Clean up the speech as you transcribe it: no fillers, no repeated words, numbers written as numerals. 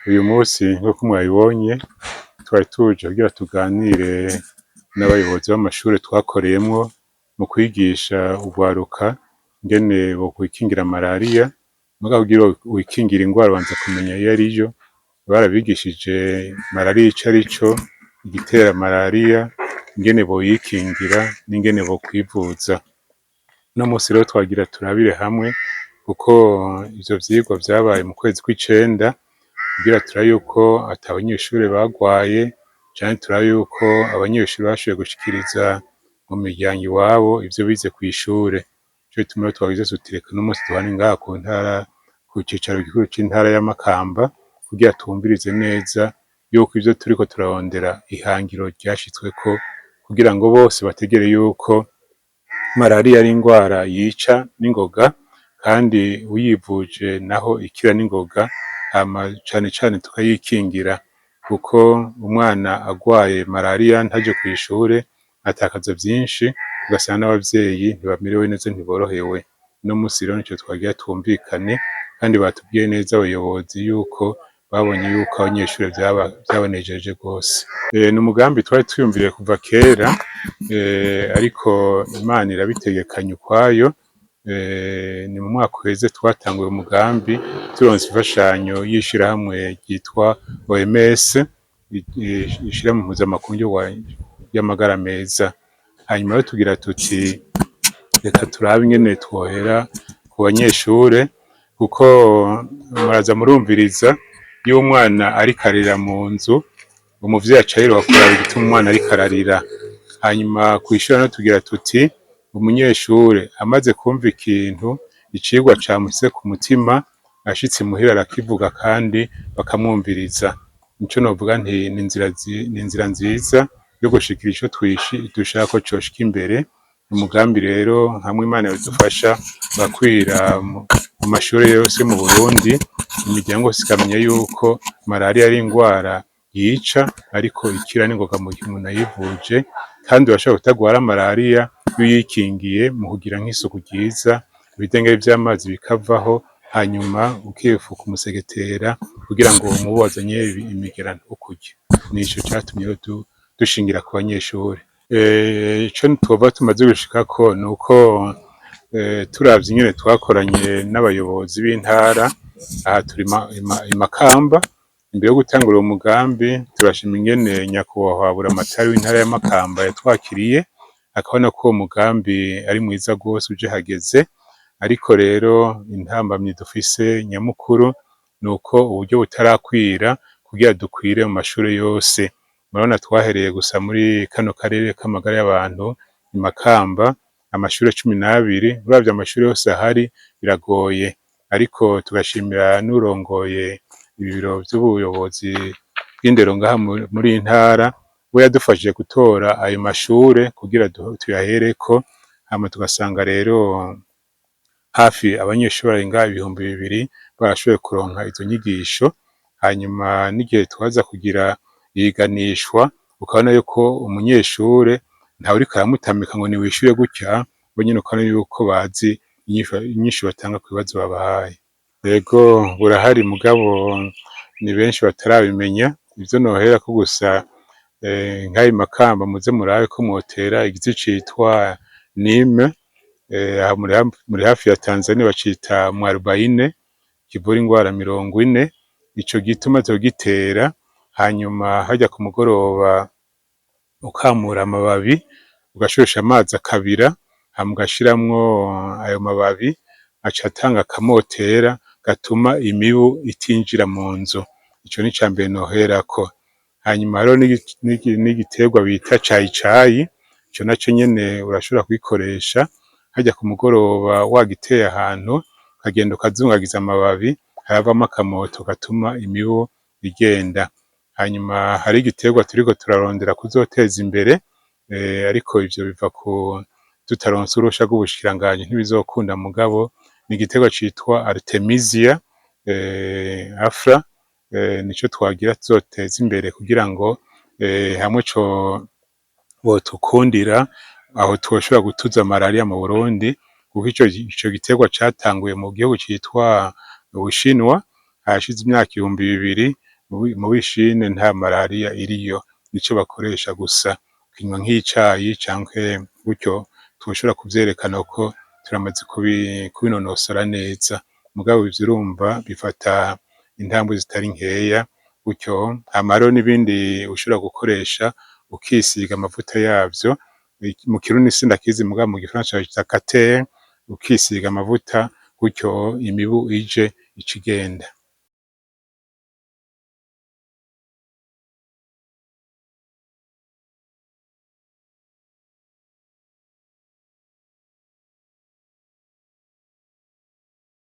Uyu munsi, nk'uko mwabibonye, twari tuje kugira tuganire n'abayobozi b'amashure twakoreyemwo mu kwigisha urwaruka ingene bokwikingira marariya. Mugabo kugira wikingire ingwara, ubanza kumenya iyo ariyo. Barabigishije marariya ico arico, igitera marariya, ingene boyikingira n'ingene bokwivuza. Uno musi rero twagira turabire hamwe, kuko ivyo vyigwa vyabaye mu kwezi kw'icenda, kugira turabe yuko ata banyeshure bagwaye canke turabe yuko abanyeshure bashoboye gushikiriza mu miryango iwabo ivyo bize kw'ishure. Nico gituma rero twagize tuti reka uno musi duhane ngaha ku ntara, ku cicaro gikuru c'intara ya Makamba, kugira twumvirize neza yuko ivyo turiko turarondera ihangiro ryashitsweko, kugira ngo bose bategere yuko marariya ari ingwara yica n'ingoga, kandi uyivuje naho ikira n'ingoga, hama cane cane tukayikingira, kuko umwana agwaye marariya ntaje kw'ishure atakaza vyinshi, ugasanga n'abavyeyi ntibamerewe neza, ntiborohewe. Uno musi rero nico twagira twumvikane, kandi batubwiye neza abayobozi yuko babonye yuko abanyeshure vyabanejeje rwose. Ni umugambi twari twiyumviriye kuva kera, ariko Imana irabitegekanya ukwayo. Ni mu mwaka uheze twatanguye umugambi, turonse imfashanyo y'ishirahamwe ryitwa OMS, ishirahamwe mpuzamakungu ry'amagara meza. Hanyuma rero tugira tuti reka turabe ingene twohera ku banyeshure, kuko muraza murumviriza, iyo umwana ariko ararira mu nzu, umuvyeyi aca yiruka kuraba igituma umwana ariko ararira. Hanyuma kw'ishure naho tugira tuti umunyeshure amaze kumva ikintu, icigwa camushitse ku mutima, ashitse imuhira arakivuga kandi bakamwumviriza. Nico novuga nti ni inzira nziza yo gushikira ico dushaka ko coshika imbere. Umugambi rero, hamwe Imana yodufasha, ugakwira mu mashure yose mu Burundi, imiryango yose ikamenya yuko marariya ari ingwara yica ariko ikira n'ingoga mu gihe umuntu ayivuje, kandi urashobora kutagwara marariya iyo uyikingiye mu kugira nk'isuku ryiza, ibidengeri vy'amazi bikavaho, hanyuma ukifuka umusegetera kugira ngo umubu wazanye imigera ntukurye. Nico catumye rero dushingira ku banyeshure. Ico twova tumaze gushikako nuko turavye ingene twakoranye n'abayobozi b'intara, aha turi i Makamba. Imbere yo gutangura uwo mugambi, turashima ingene nyakubahwa Buramatari w'intara ya Makamba yatwakiriye, akabona ko uwo mugambi ari mwiza rwose, uje hageze. Ariko rero intambamyi dufise nyamukuru nuko uburyo butarakwira kugira dukwire mu mashure yose. Murabona twahereye gusa muri kano karere k'amagara y'abantu i Makamba, amashure 12. Uravye amashure yose ahari biragoye, ariko tugashimira n'urongoye ibiro vy'ubuyobozi bw'indero ngaha muri iyi ntara, we yadufashije gutora ayo mashure kugira tuyahereko. Hama tugasanga rero hafi abanyeshure barenga 2000 barashoboye kuronka izo nyigisho. Hanyuma n'igihe twaza kugira ihiganishwa, ukabona yuko umunyeshure ntawuriko aramutamika ngo niwishure gutya, bo nyene ukabona yuko bazi inyishu batanga ku bibazo babahaye. Yego, burahari, mugabo ni benshi batarabimenya. Ivyo noherako gusa, nk'ayo Makamba, muze murabe ko mwotera igiti citwa nime, aha muri hafi ya Tanzania bacita mwarubayine, kivura ingwara 40. Ico giti umaze kugitera, hanyuma harya ku mugoroba ukamura amababi, ugashusha amazi akabira, hama ugashiramwo ayo mababi, aca atanga akamotera gatuma imibu itinjira mu nzu. Ico ni icambere noherako. Hanyuma hariho n'igiterwa bita cayicayi, ico naco nyene urashobora kugikoresha harya ku mugoroba, wagiteye ahantu, ukagenda ukazungagiza amababi, haravamwo akamoto gatuma imibu igenda. Hanyuma hari igiterwa turiko turarondera kuzoteza imbere, ariko ivyo biva ku tutaronse uruhusha rw'ubushikiranganji ntibizokunda, mugabo ni igiterwa citwa Artemisia afra, nico twagira tuzoteza imbere kugira ngo hamwe co botukundira aho twoshobora gutuza marariya mu Burundi, kuko ico giterwa catanguye mu gihugu citwa Ubushinwa. Harashize imyaka 2000 muri Chine nta malariya iriyo, nico bakoresha gusa ukinywa nk'icayi canke gutyo. Twoshobora kuvyerekana ko turamaze kubinonosora neza, mugabo ivyo urumva bifata intambwe zitari nkeya gutyo. Hama hariho n'ibindi ushobora gukoresha, ukisiga amavuta yavyo. Mu Kirundi sindakizi, mugabo mu gifaransa bacita cataire. Ukisiga amavuta gutyo, imibu ije ica igenda.